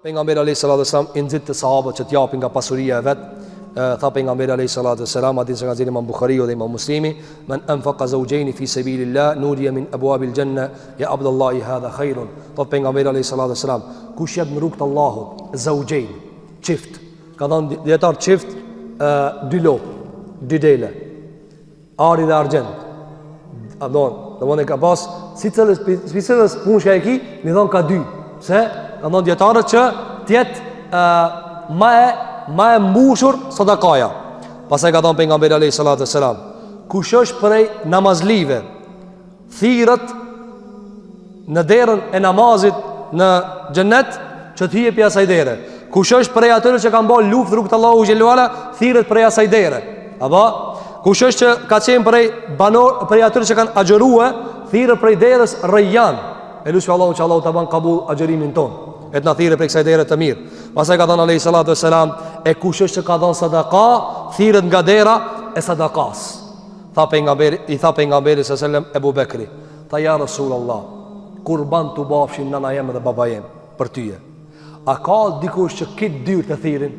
Pejgamberi alayhi salatu wasalam i nxitte sahabët që të japin nga pasuria e vet. Tha pejgamberi alayhi salatu wasalam, hadith që ka nxjerrë Imam Buhariu dhe Imam Muslimi, men anfaqa zawjayn fi sabilillah nudiya min abwabil janna ya abdallahi hadha khairun. Thot pejgamberi alayhi salatu wasalam, kush jep në rrugë të Allahut zawjayn, çift. Ka thënë dijetarët çift dy lopë, dy dele. Ari dhe argjend. A do, domethënë ka pas si cilës si cilës punë që e ki, me dhon ka dy. Pse? Ka thënë dijetarët që të jetë ma e ma e mbushur sadakaja. Pastaj ka thënë pejgamberi alayhi salatu selam, kush është prej namazlive thirret në derën e namazit në xhennet që të hije prej asaj dere. Kush është prej atyre që kanë bërë luftë rrugë të Allahut xhelle ue ala, thirret prej asaj dere. Apo kush është që ka qenë prej banor prej atyre që kanë agjërue, thirret prej derës Rejjan. E lusim Allahun që Allahu ta ban kabul agjërimin ton. E të na thirrë prej kësaj dere të mirë. Pastaj ka thënë alayhi salatu wasalam, e kush është që ka dhënë sadaka, thirret nga dera e sadakas. Tha pejgamberi, i tha pejgamberi sallallahu alajhi wasallam Ebu Bekri, tha ja Rasulullah, kurban t'u bafshin nana jem dhe baba jem për tyje. A ka dikush që krejt dyrt e thirrin?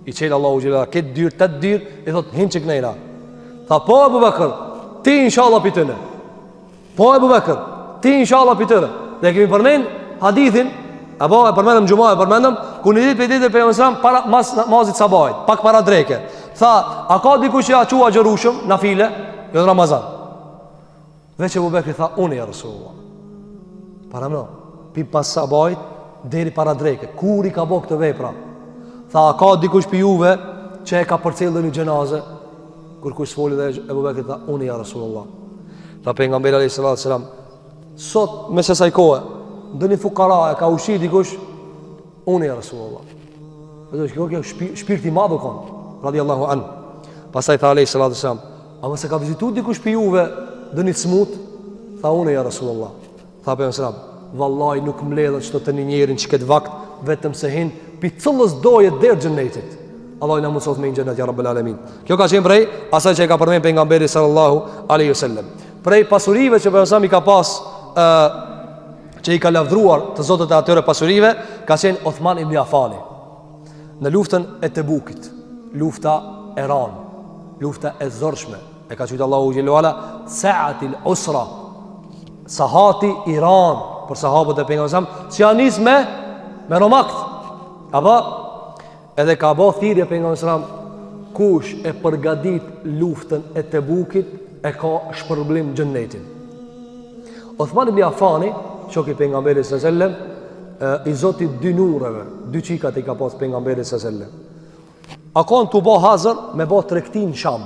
I çel Allahu xhela krejt dyrt të dyr, i thot hin që knejna. Tha po Ebu Bekër, ti inshallah pi tyne. Po Ebu Bekër, ti inshallah pi tyne. Dhe kemi përmend hadithin, apo e përmendëm xhuma e përmendëm, ku një ditë prej ditëve pejgamberi sallam para mas namazit sabahit, pak para dreke. Tha, a ka dikush që a çu agjërueshëm nafile, jo në Ramazan. Veç Ebu Bekri tha, unë ja Rasulullah. Paramno, pi pas sabahit deri para dreke. Kur i ka bo këto vepra? Tha, a ka dikush pi juve që e ka përcjellë një xhenaze? Kurkush s'foli dhe Ebu Bekri tha, unë ja Rasulullah. Tha pejgamberi alayhi salatu selam, sot mes asaj kohe, ndonjë fukara e ka ushqy dikush, unë ja Rasulullah. Dhe kjo kjo shpirt i madh u kon, radiallahu an. Pastaj tha alayhi salatu selam, a mos e ka vizitu dikush pi juve ndonjë smut? Tha unë ja Rasulullah. Tha pejgamberi selam, vallahi nuk mbledhen qëto te një njeri n'qëkëtë vakt, vetëm se hin pi cillës doje derë xhennetit. Allahu na mundësoftë me hi n'xhennet ja rabbel alamin. Kjo ka qenë prej asaj që e ka përmend pejgamberi sallallahu alaihi wasallam. Prej pasurive që pejgamberi i ka pas ë që i ka lavdruar të zotët e atyre pasurive, ka qenë Othman ibn Affani. Në luftën e Tebukit, lufta e ranë, lufta e zorshme, e ka qujtë Allahu xhelle ue ala saatil usra, sahati i ranë për sahabët e pejgamberit sallam, që janë nis me me romakt. Apo edhe ka bo thirrje pejgamberi sallam, kush e përgatit luftën e Tebukit e ka shpërblim xhennetin. Othman ibn Affani, shoku i pejgamberit sallallahu alajhi wasallam, i zoti dy nureve, dy çikat i ka pas pejgamberi sallallahu alajhi wasallam. A kanë tu bo hazër me bo tregti në Sham.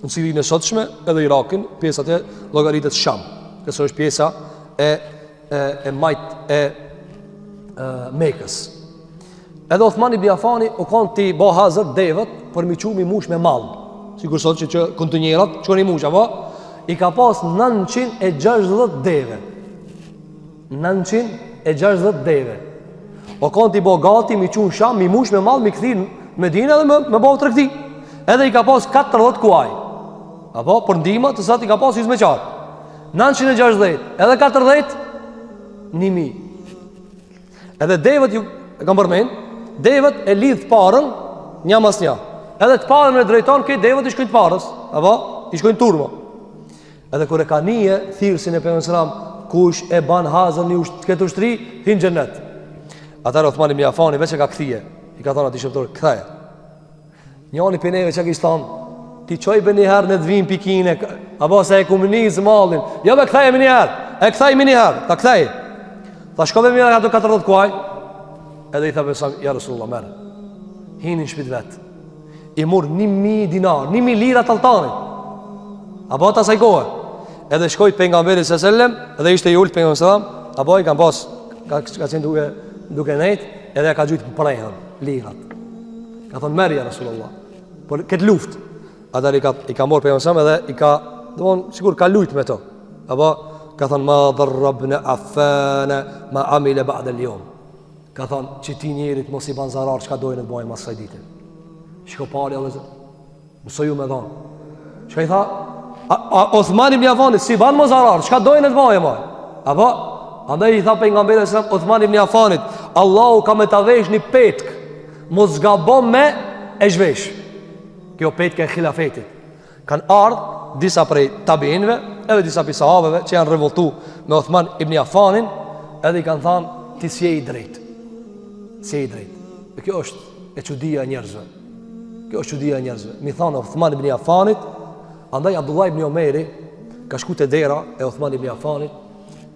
Në Sirinë e sotshme edhe Irakin, pjesa atje llogaritet Sham. Kjo është pjesa e e e majt e, e Mekës. Edhe Othman ibn Affani u kanë tu bo hazër devet për mi çu mi mush me mall. Sikur sot që, që kontenjerat çon i mush apo i ka pas 960 deve. 960 deve. O kanë tu bo gati mi çu në Sham, mi mush me mall, mi kthy në Medinë edhe me, me bo tregti. Edhe i ka pas 40 kuaj. Apo, për ndihma të cilat i ka pas hyzmeqar. 960, edhe 40, 1000. Edhe devet ju e kam përmend, devet e lidh të parën një mas një. Edhe të parën e drejton, krejt devet i shkojnë të parës, apo i shkojnë turma. Edhe kur e ka nije thirrësin e pejgamberit sallam, kush e ban hazër një usht, këtë ushtri, hin xhennet. Atëherë Othman ibn Affani veç e ka kthye. I ka thonë atij shërbëtorit, ktheje. Njani prej neve çka kish thonë, ti çoj be një herë në të vinë pikine, apo se e kum nis mallin. Jo be ktheje menjëherë, e kthej menjëherë, ta kthej. Tha shko be merri ato 40 kuaj. Edhe i tha pejgamberi, ja Rasulullah, merr. Hini në shpi t'vet. I mur 1000 dinar, 1000 lira të altanit. Apo të asaj kohe. Edhe shkoi pejgamberi sallallahu alajhi wasallam, edhe ishte i ult pejgamberi sallam, apo i kanë pas ka ka qenë duke duke nejt, edhe ja ka gjujt në prehën lirat. Ka thonë merr ja Rasulullah. Për këtë luftë, atëherë i ka i ka marr pejgamberi sallam edhe i ka, domthon sikur ka lujt me to. Apo ka thonë ma dharra ibn Affan ma amila ba'da al-yawm. Ka thonë, qëtij njerit mos i ban zarar çka dojnë të bojnë mas kësaj dite. Shiko pari, vëllezër, mësoju me dhonë. Çka i tha? A, a, Othman ibn Affanit, s'i ban mo zarar, çka dojnë të bojnë, moj? Apo, andaj i tha pejgamberi alejhi selam, Othman ibn Affanit, Allahu ka me ta vesh një petk, mos gabo me e zhvesh. Kjo petka e hilafetit. Kanë ardhë disa prej tabiinve, edhe disa prej sahabeve që janë revoltu me Othman ibn Afanin, edhe i kanë thanë ti s'je i drejtë. S'je i drejtë. Dhe kjo është e çudia e njerëzve. Kjo është çudia e njerëzve. Me i thanë Othman ibn Afanit, andaj Abdullah ibn Omeri ka shku te dera e Othman ibn Afanit,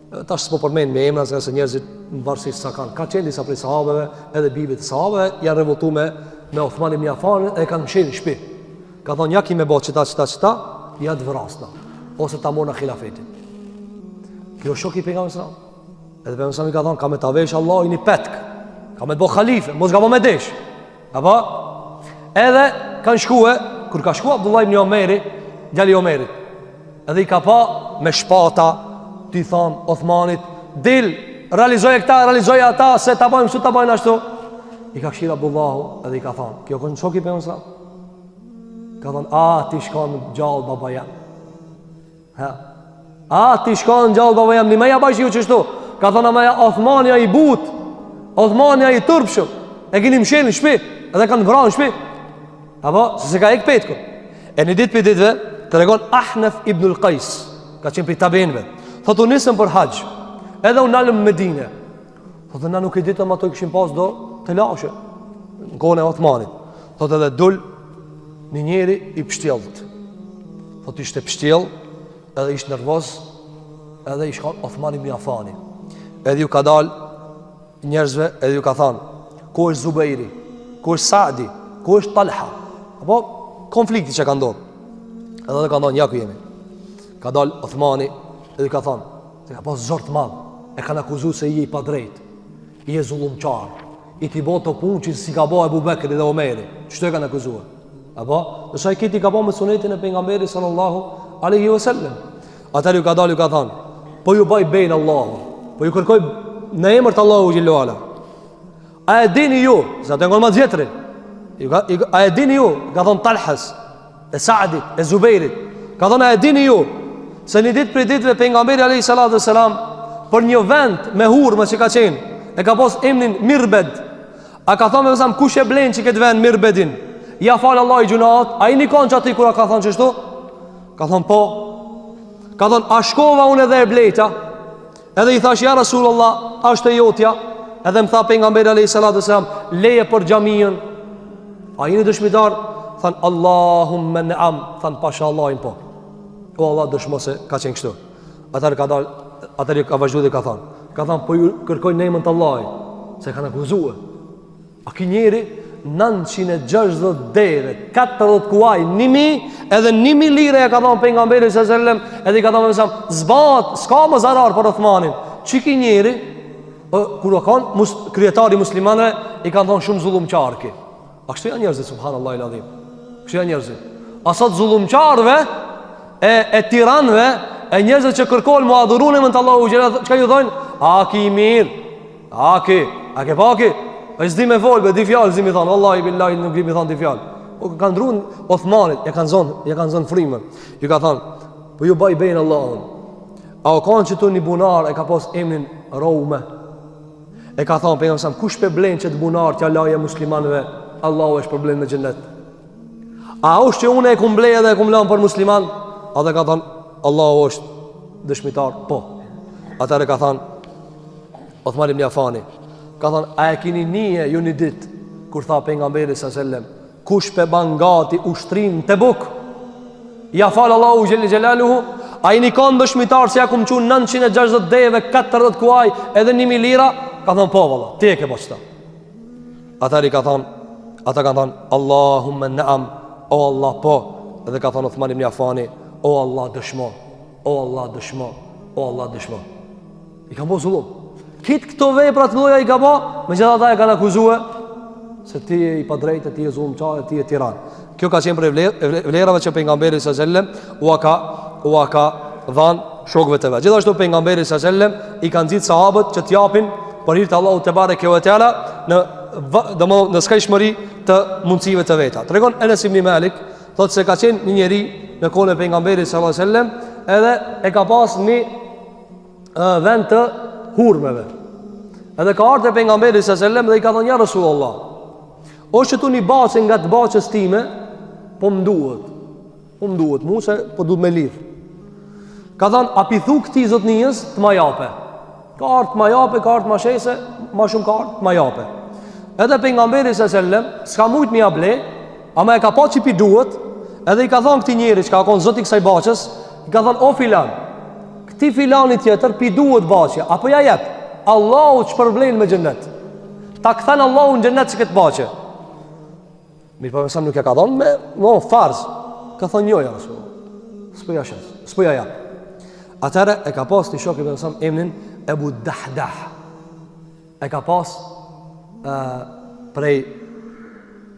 Tash s'po përmend me emra se njerëzit në varësi sa kanë. Ka qenë disa prej sahabeve, edhe bijve të sahabeve janë revoltu me me Othman ibn Affanin e kanë mshel në shtëpi. Ka thonë ja ki me bo qita qita qita, ja të vrasna ose ta morna hilafetin. Kjo është shoki i pejgamberit sallallahu alajhi wasallam. Edhe pejgamberi ka thonë ka me ta vesh Allahu një petk. Ka me të bo halife, mos gabo me desh. Apo? Edhe kanë shkue, kur ka shku Abdullah ibn Omeri, djali i Omerit, edhe i ka pa me shpata, t'i thonë Othmanit, dil, realizoje këta, realizoje ata, se ta bajmë kështu, ta bajmë ashtu. I ka kqyr Abdullahu, edhe i ka thonë, kjo konë shoki i pejgamberit sallallahu Ka thonë, a, t'ish kanë gjallë baba jem. Ha. A t'ish kanë gjallë baba jem, një me ja bajsh ju qështu. Ka thonë ama ja Othmani a i but, Othmani a i turpshëm. E kini mshel në shpi, edhe kanë vra në shpi. Apo, se s'e ka hek petkun. E një ditë prej ditëve, tregon Ahnef ibnul Kajs, ka qenë prej tabiinve. Thotë u nisëm për haxh, edhe u nalëm në Medine. Thotë na nuk e ditëm ato kishin pas do telashe në kohën e Othmanit. Thotë edhe dul një njeri i pështjellët. Thotë ishte pështjell, edhe ishte nervoz, edhe ish kanë Othman ibn Affani. Edhe ju ka dal njerëzve, edhe ju ka thanë, ku është Zubejri, ku është Sadi, ku është Talha? Apo konflikti që ka ndodhur. Edhe ata kanë thonë, ja ku jemi. Ka dal Othmani edhe ju ka thanë, Se ka pas zor të madh, e kanë akuzu se je i padrejt, je zullumqar, je t'i bo ato punë që s'i ka bo Ebu Bekri dhe Omeri, qështu e kanë akuzu? Apo, ndërsa ai krejt i ka bo me sunetin e pejgamberit sallallahu aleyhi ve sellem. Atëherë ju ka dalë, ju ka thanë, po ju baj be n'Allahun, po ju kërkoj në emër të Allahut xhelle ve ala. A e dini ju, se atë e ngonë ma t'vjetrin, a e dini ju, ka thonë Talhës, e Saadit, e Zubejrit. Ka thonë, a e dini ju, se një ditë prej ditëve pejgamberi alejhi salatu ve selam, për një vend me hurme që ka qenë, e ka pos emnin Mirbed. A ka thonë me kush e blen që këtë vend Mirbedin? Ja fal Allahu gjynahet, a jeni konë qaty kur a ka thonë qështu? Ka thonë po. Ka thonë, a shkova unë edhe e blejta? Edhe i thash ja Rasulullah, është e jotja. Edhe më tha pejgamberi alayhi salatu selam, leje për xhaminë. A jeni dëshmitar? Than Allahumma na'am, than pasha Allahin po. O Allah dëshmo se ka qenë kështu. Atëherë ka dal, atëherë ka vazhdu dhe ka thënë. Ka thënë po ju kërkoj në emër të Allahit, se kanë akuzue. A ky njeri 960 deve, 40 kuaj, 1000 edhe 1000 lire ja ka dhënë pejgamberit sallallahu alajhi wasallam, edhe i ka dhënë sa s'bahet, s'ka më zarar për Othmanin. Qiky njeri, o, kur u kanë mus, kryetari i muslimanëve i kanë thonë shumë zullumqar ki. A kështu janë njerëzit subhanallahu alazim. Kështu janë njerëzit. A sot zullumqarëve e e tiranëve e njerëzve që kërkojnë mu adhuru në emër të Allahut xhela, çka ju thonë? A ki mirë? A ki, a ke pa ki? A s'di me fol, be di fjalë s'di me thon. Wallahi billahi nuk di me thon di fjalë. Po kanë ndru Othmanit, ja kanë zon, ja kanë zon frymën. Ju ka thon, po ju baj be n'Allahun. A o kanë qitu një bunar e ka pas emrin Roume. E ka thon pejgamberi sa kush pe blen qet bunar t'ja laje muslimanëve, Allahu e shpërblen me xhennet. A është që unë e kum ble edhe e kum lanë për musliman? Ata ka thon Allahu është dëshmitar, po. Atëherë ka thon Othman ibn Affani ka thënë a e kini nije ju një ditë kur tha pejgamberi sa selam kush pe ban gati ushtrinë në Tebuk ja fal Allahu xhel xhelaluhu a jeni kanë dëshmitar se ja kum çu 960 deve 40 kuaj edhe 1000 lira ka thënë po valla ti e ke bo qëta atëherë ka thënë ata kanë thënë Allahumma na'am o Allah po edhe ka thënë Othman ibn Affani o Allah dëshmo o Allah dëshmo o Allah dëshmo I kanë bo zullum. Krejt këto vepra të mëdha i ka bo, megjithatë ata e kanë akuzue se ti je i padrejtë, ti je zullumqar, ti je tiran. Kjo ka qenë prej vlerave që pejgamberi sa selam ua ka ua ka dhanë shokëve të vet. Gjithashtu pejgamberi sa selam i ka nxit sahabët që t'japin për hir të Allahut tebareke ve teala në domethënë në skajshmëri të mundësive të veta. Tregon Enes ibn Malik, thotë se ka qenë një njeri në kohën e pejgamberit sallallahu alajhi wasallam, edhe e ka pas një vend të hurmeve. Edhe ka ardhë te pejgamberi alejhi selam dhe i ka thonë ja Resulullah. Osht qetu një baçe nga të baçes time, po më duhet. Po më duhet, mu se po duhet me lidh. Ka thonë, a pi thu këtij zotnijës të ma jape. Ka ardhë të ma jape, ka ardhë të ma shese, ma shumë ka ardhë të ma jape. Edhe pejgamberi alejhi selam, s'ka mujtë me ja ble, ama e ka pa që pi duhet, edhe i ka thonë këtij njeri që ka konë zoti i kësaj baçes, i ka thonë, o filan, këtij filani tjetër pi duhet baçja, a po ja jep, Allahu të shpërblen me xhennet. Ta kthen Allahu në xhennet qëkëtë baçe. Mirëpo pejgamberi nuk ja ka dhonë me, no, farz. Ka thonë jo, ja Rasul. S'po ja shes, s'po ja jap. Atëherë e ka pas një shok i pejgamberit emnin Ebu Dahdah. E ka pas e, prej,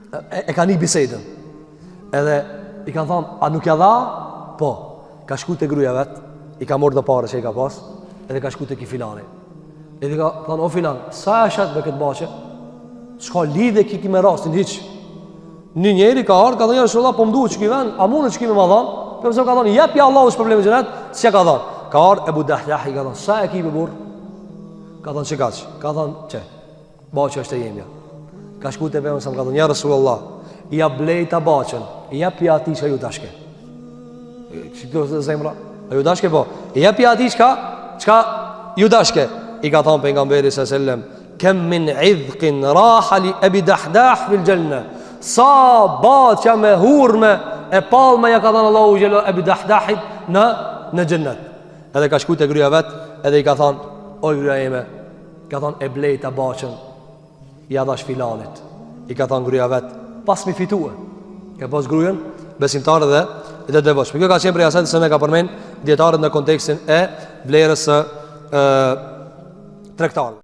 e, e ka ni bisedën. Edhe i kanë thonë, a nuk ja dha? Po, ka shku te gruja vet, i ka marrë do pare që i ka pas, edhe ka shku te ky filani. Edhe i ka thonë, o filan, sa e shet be këtë baçe? S'ka lidhje ky me rastin, hiç. Një njeri ka ardhë, ka thonë, ja Resulullah, po më duhet qeky ven, a mundet qeky me ma dhanë? Pejgamberi ka thonë, jepja Allahu shpërblim me xhenet, s'ja ka dhanë. Ka ardhë, Ebu Dahdah, i ka thonë, sa e ki be burrë? Ka thonë, qekaq? Ka thonë, qe, baçja është e jemja. Ka shku te pejgamberi, ka thonë, ja Resulullah, ja blejta baçen, jepja atij që ju dashke. Si kjo është zemra? A ju dashke po? Jepja atij çka, çka ju dashke? I ka thonë pejgamberi alejhi selam, kem min idhkin raha li ebi dahdah fil xhenne. Sa baça me hurme e palme ja ka dhanë Allahu xhele ebi dahdahit në, në xhennet. Edhe ka shku te gruja vet, edhe i ka thonë, oj gruja eme, ka thonë e blejta baçen, ja dhash filanit. I ka thonë gruja vet, pasmi fitue. Ka pas grujën besimtare dhe dhe devotshme. Kjo ka qenë prej asaj se ne ka përmend dijetarët në kontekstin e vlerës së ë tregtarëve.